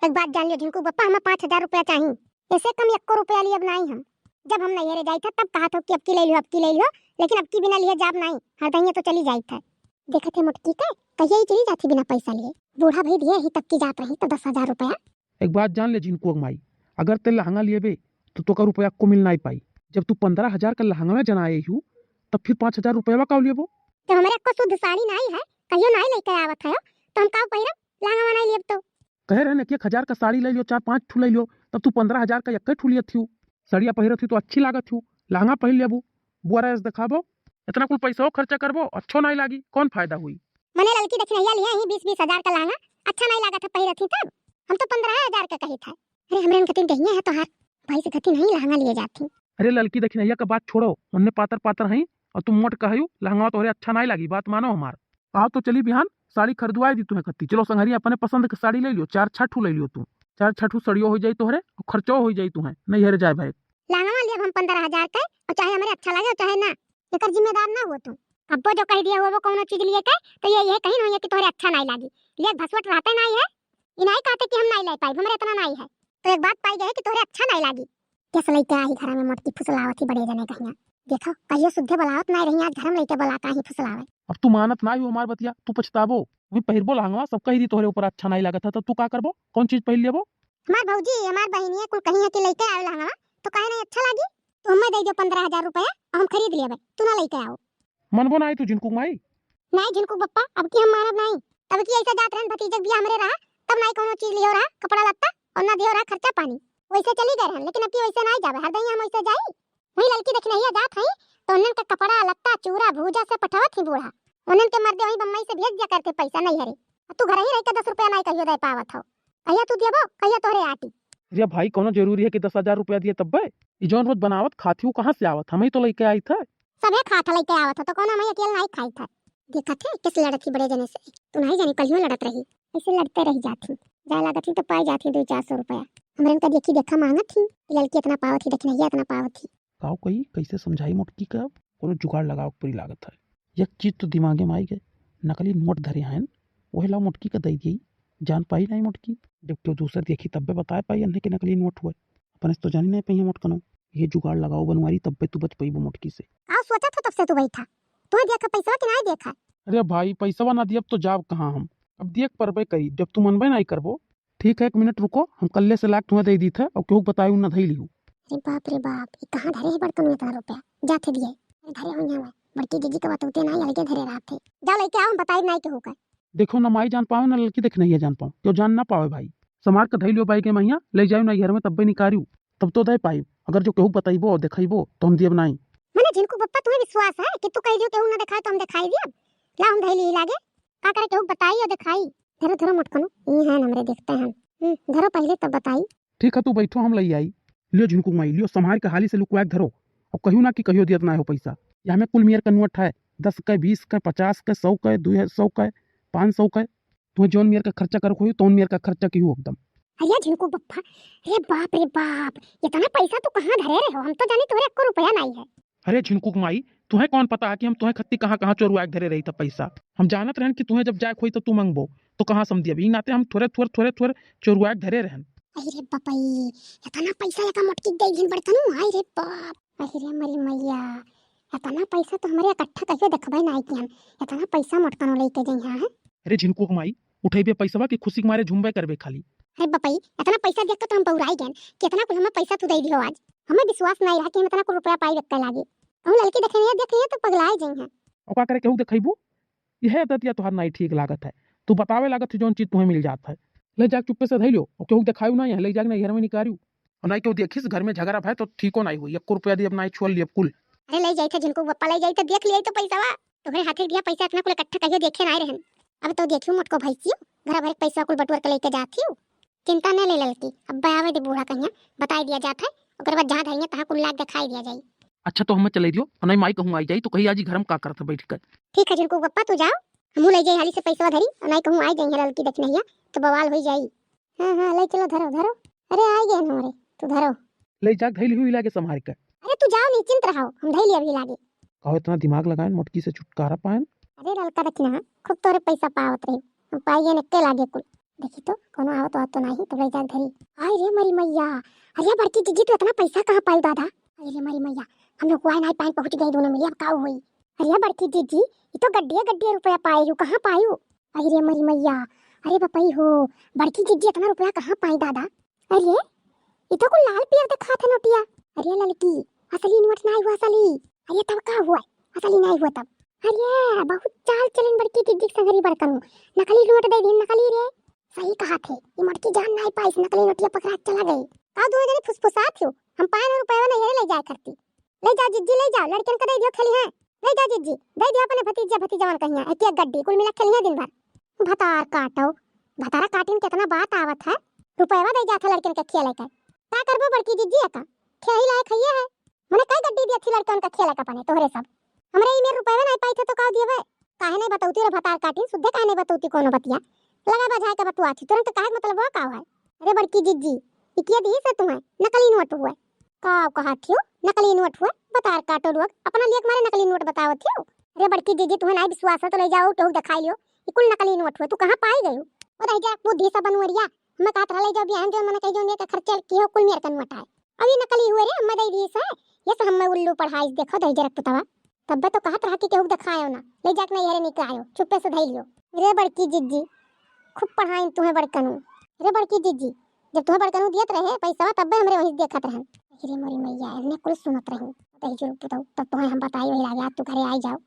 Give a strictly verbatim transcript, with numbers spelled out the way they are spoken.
एक बात जान लियो झिनकू बप्पा, हमें पाँच हजार रुपया चाही, ऐसे कम एक्को रुपया लियब नाई हम। जब हम नैहरे जाइत है तब कहत हो कि अब की ले लियो, अब की ले लियो, लेकिन अब की बिना लिए जाब नाई, हरदहिया तो चली जाइत है। देखत है मोटकी के, कहिया ही चली जाती बिना पैसा लिए। बूढ़ा भाई दिए ही तब की जात रही तो दस हजार रुपया। एक बात जान ले झिनकू माई, अगर ते लहंगा लिएबे तो तोका रुपया को मिल नाई पाई। जब तू पन्द्रह हजार का लहंगा में जनाए हूँ, तब फिर पाँच हजार रुपया का लेबो? जब हमरे को शुद्ध साड़ी नाई है, कहियो नाई लेके आवत है, तो हम का पहिरब? लहंगा नाई लेब तो। कहे रहन एक एक हजार का साड़ी ले लियो, चार पाँच ठू ले लियो, तब तू पन्द्रह हजार का एक ठू लियत थी। सड़िया पहिरत थी तो अच्छी लागत थी, लहंगा पहिर लेबू, बुआरा ऐस देखाबो। इतना कुल पैसा खर्चा करबो, अच्छो नाई लागी, कौन फायदा हुई? मने ललकी दखिनैया लिए ही बीस बीस हजार का लहंगा, अच्छा नाई लागत है पहिरत ही तब। हम तो पन्द्रह हजार का कही था। अरे हमरे इनका तीन दहिया है तोहार, भाई से गति नहीं लहंगा लिए जाती। अरे ललकी दखिनैया का बात छोड़ो, उन्ने पातर पातर हैं और तुम मोट कहयू, लहंगा तोहरे अच्छा नाई लागी, बात मानो हमार। आओ तो चली बिहान साड़ी खरीदवाए दी तुम्हें खत्ती। चलो संगरी अपने पसंद के साड़ी ले लियो, चार छह ठू ले लियो तू, चार छह ठू सड़ियो हो जाई तोहरे और खर्चो हो जाई तुम्हें, नहीं हेरे जाए भाई। लहंगा लियब हम पन्द्रह हजार के, और चाहे हमरे अच्छा लगे और चाहे ना, एकर जिम्मेदार ना हो तू। अब्बो जो कह दिया हो वो कौनो चीज लिए के, तो ये, ये कहीं नहीं है कि तोहरे अच्छा नाई लागी। लिए भसवट रहते नाई है, ई नाई कहते कि हम नाई ले पाई, हमरे इतना नाई है। तो एक बात पाई गए कि तोहरे अच्छा नाई लागी। कैसे लेके आई घर में मोटकी फुसलावत ही बड़े जने कहिया। देखो, कहियो सुद्धे बोलावत नाई रही, आज घर में लेके बोला का ही फुसलावे। अब तू मानत नाई हो हमार बतिया, तू पछताबो। वही पहिरबो लहंगवा, सब कही दी तोहरे ऊपर अच्छा नाई लागत है, तो तू का करबो? कौन चीज पहिर लेबो? हमार भौजी, हमार बहिनिया कुल कही है कि लेके आवे लहंगवा, तो काहे नहीं अच्छा लागी? तू हमें दे दो पन्द्रह हजार रुपया, हम खरीद लेबे, तू ना लेके आओ। मनबो नाई तू झिनकू माई? नाई झिनकू बप्पा, अब की हम मानब नाई। तब की ऐसे जात रहन भतीजक बिया हमरे रहा, तब नाई कौनो चीज लियो रहा, कपड़ा लत्ता, और ना दियो रहा खर्चा पानी। वैसे चली गए रहन, लेकिन अब की वैसे नाई जावे, हरदहिया हम वैसे जाई। वही ललकी दखिनैया जात हई, तो उन्हन के कपड़ा लत्ता, चूरा भूजा से पठावत ही बूढ़ा। उन्हन के मर्दे वही बम्बई से भेज दिया करते पैसा नहीं हरे। अब तू घर ही रह के दस रुपया नाई कहियो दे पावत हो। कहिया तू दियबो, कहिया तोहरे आटी। अरे भाई, कौनो जरूरी है कि दस हजार रुपया दिए तब्बे? ई जौन रोज बनावत खात ही, उ कहाँ से आवत? हम ही तो लेके आई थे। सभे खात है, लेके आवत है, तो कौनो हम ही अकेल नाई खाई थे। देखत है, किस लड़त ही बड़े जने से। तू नहीं जानी, कलियों लड़त रही। ऐसे लड़ते रह जात ही। जाए लागत ही तो पाई जात ही दो चार सौ रुपया। हमरे इनका देखी देखा मांगत ही, ललकी इतना पावत ही, दखिनैया इतना पावत ही। काव कही, कैसे समझाई मोटकी का? अब कोनो जुगाड़ लगावे के पड़ी लागत है। एक चीज तो दिमागे में आई गए, नकली नोट धरे हैं, वही ला मोटकी का दे दिए, जान पाई नहीं मोटकी। जब क्यों दूसर देखी तब्बे बताए पाई अन्हे के नकली नोट हुए, अपने से तो जानी नहीं पाई मोटकनो। ये जुगाड़ लगाओ बनवारी, तब्बे तू बच पाइबो मोटकी से। आओ सोचा था तब से तू बैठा, तू देखा पैसा कि नहीं देखा? अरे भाई, पैसवा ना दियब तो जाब कहाँ हम? अब देख परबे करी, जब तू मनबे नहीं करबो। ठीक है, एक मिनट रुको, हम कल्ले से लाग तुम्हें दे दी थे और केहू बताई ना धई लिहू। अरे बाप रे बाप, ये कहाँ धरे है बड़कनू इतना रुपया? जाते दिए। अरे धरे होइहैं, बड़की जीजी के बतौते नाई, अलगे धरे रहत है। जा लेके आओ, हम बताई नाई केहू का। देखो ना माई जान पावे ना ललकी दखिनैया जान पावे, क्यों जान ना पावे भाई। समार के धई लियो बाई के महिया, ले जाओ ना घर में तब्बे निकारियो, तब तो दे पाई। अगर जो केहू बताइबो और देखइबो तो हम दियब नाई। मने झिनकू बप्पा तुम्हें विश्वास है कि तू कह दियो केहू ना दिखाए तो हम दिखाई दियब? ला हम धई ली लागे, का करे केहू बताई और दिखाई। धरो धरो मोटकनू, ई है हमरे देखते हैं। हम्म, धरो पहले तब बताई। ठीक है, तू बैठो, हम लई आई। लियो झिनकू माई, लियो, संभार के हाली से लुकवा के धरो। और कहियो ना कि कहियो दियत ना हो पैसा। या में कुल मियर का नोट है, दस के, बीस के, पचास के, सौ के, दो सौ के, पाँच सौ के। तुम्हें जौन मियर का खर्चा कर कोई, तौन मियर का खर्चा की हो एकदम। अरे झिनकू बप्पा, रे बाप रे बाप, इतना पैसा तू कहाँ धरे रहे हो? हम तो जानी तोहरे एको रुपया नहीं है। अरे झिनकू माई, तुहें कौन पता है कि हम तुहें खत्ती कहाँ कहाँ चोरुआ के धरे रही था पैसा। हम जानत रहन कि तुहें जब जाए खोई तो तू मंगबो, तो कहाँ समझी? अभी नाते हम थोड़े थोड़े थोड़े थोड़े चोरुआ के धरे रहन। अरे बपई, इतना पैसा एका मोटकी दे दिन बड़कनू, हाय रे बाप। अरे रे मरी मैया, इतना पैसा तो हमरे इकट्ठा कहियो देखबे नाई कि हम इतना पैसा मोटकनो लेके जइहा है। अरे झिनकू माई, उठेबे पैसवा कि खुशी के मारे झूमबे करबे खाली। अरे बपई, इतना पैसा देख के तो हम बौराई गए कि इतना कुल हमें पैसा तू दे दियो आज। हमें विश्वास नहीं रहा कि हम इतना कुल रुपया पाई रखते लागे। कहूँ लड़की देखे नहीं, देख लिए तो पगलाए जइहा। और का करे केहू देखइबू? यह दतिया तोहार नाई ठीक लागत है। तू बतावे लागत है जौन चीज तुहें मिल जात है। ले जाके चुप्पे से धई लियो, और केहू देखायू ना, यहाँ ले जाके ना घर में निकारियो। और नाई केहू देखिस घर में झगड़ा भय तो ठीको नाई हुई। एक रुपया दिए अब नाई छोड़ लियो कुल। अरे ले जाई थे झिनकू बप्पा, ले जाई थे, देख लिया तो पैसा वा। तुम्हारे हाथे दिया पैसा इतना कुल इकट्ठा कहियो देखे नाई रहन। अब तो देखियो मोटको भैंसियो, घर भर के पैसा कुल बटुर के लेके जाती हो। चिंता न ले ललकी, अब आवे दे बूढ़ा कहिया, बताई दिया जात है, ओकरे बाद जहाँ धरिया तहाँ कुल लाग दिखाई दिया जाई। अच्छा तो हमें चले दियो, और नहीं माई कहूँ आई जाई तो कही आज ही घर में का करत है बैठ कर। ठीक है झिनकू बप्पा तू जाओ, हमहू ले जाई हाली से पैसा धरी, और नहीं कहूँ आई जाई ललकी देख नहीं तो बवाल हो जाई। हाँ हाँ ले चलो धरो धरो, अरे आई गए हमारे, तू धरो। ले जाके धई लिहू इलाके संभार के। अरे तू जाओ निश्चिंत रहो, हम धई लिया अभी लागे। कहो इतना दिमाग लगाएन मोटकी से छुटकारा पाएन। अरे ललका दखिना, खूब तोरे पैसा पावत रही, हम पाइए ने के लागे कुल। देखी तो, कौनो आवत वावत तो नाही, तो लइ जाके धरी। आय रे मरी मैया, अरे बड़की जिज्जी, तू इतना पैसा कहाँ पाई दादा? अरे मरी मैया, हम लोग हुआ नाही पाइन, पहुँच गए दोनों मिली, अब का होई? अरे बड़की जिज्जी, ये तो गड्डिया गड्डिया रुपया पाए हो, कहाँ पायू? अरे मरी मैया, अरे बपई हो, बड़की जिज्जी इतना रुपया कहाँ पाई दादा? अरे, ये तो कुल लाल पियर दिखात है नोटिया। अरे ललकी, असली नोट नाही हुआ असली। अरे तब का हुआ? असली नाही हुआ तब। अरे, बहुत चाल चलन बड़की जिज्जी के संगरी बड़कनू। नकली नोट दे दिन, नकली रे। सही कहा थे, ये मोटकी जान नाही पाइस, नकली नोटिया पकड़ा के चला गई। का दोनों जने फुसफुसात हो? हम पाए ना रुपया नहीं है, ले जाए करती। ले जाओ जिज्जी, ले जाओ, लड़कन का दे दियो, खेली हैं। ले जाओ जिज्जी, दे दियो अपने भतीजा भतीजवन कहिया, एक एक गड्डी, कुल मिला खेली हैं दिन भर। भतार काटो, भतारा काटिन कितना बात आवत है, रुपयवा दे जात है लड़कन के खेले के। का करबो बड़की जिज्जी, एका खेलही लायक हइये है। मने कई गड्डी दिया थी लड़कन का खेले के अपने, तोहरे सब। हमरे ई में रुपयवा नहीं पाई थे तो का दियबे? काहे नहीं बतौती रे भतार काटिन, सुद्धे काहे नहीं बतौती कोनो बतिया? लगा बझाए के बतुआ थी, तुरंत काहे के मतलब हुआ का है? अरे बड़की जिज्जी, इकिया दी से तुम्हें नकली नोट हुए। का कहा थियो? नकली नोट हुए? बतार काटो लोग, अपना लिए मारे नकली नोट बतावत थियो। अरे बड़की जिज्जी, तुम्हें नहीं विश्वास है तो ले जाओ, केहू दिखाई लियो, ये कुल नकली नोट हुए, तू कहाँ पाई गयो? ओ रह जा बुद्धि सब बनवरिया, मैं कहत रहा ले जाओ बिहान जो मन कही जो ने के खर्चे की हो, कुल मेर का नोट है। अब ये नकली हुए रे, अम्मा दे दी से, ये से हमें उल्लू पढ़ाई, देखो दही जरक पुतवा। तब्बे तो कहत रहा कि केहू के देखायो ना, ले जाके नहीं हेरे निकलायो, चुप्पे से धई लियो। रे बड़की जिज्जी, खूब पढ़ाइन तुम्हें बड़कनू। रे बड़की जिज्जी, जब तुम्हें बड़कनू दियत रहे पैसा, तब्बे हमरे वहीं देखत रहन। रे मोरी मैया, एन्ने कुल सुनत रही। दही जरक पुतवा, तब तुम्हें हम बताई वही लागे, आज तू घरे आई जाओ।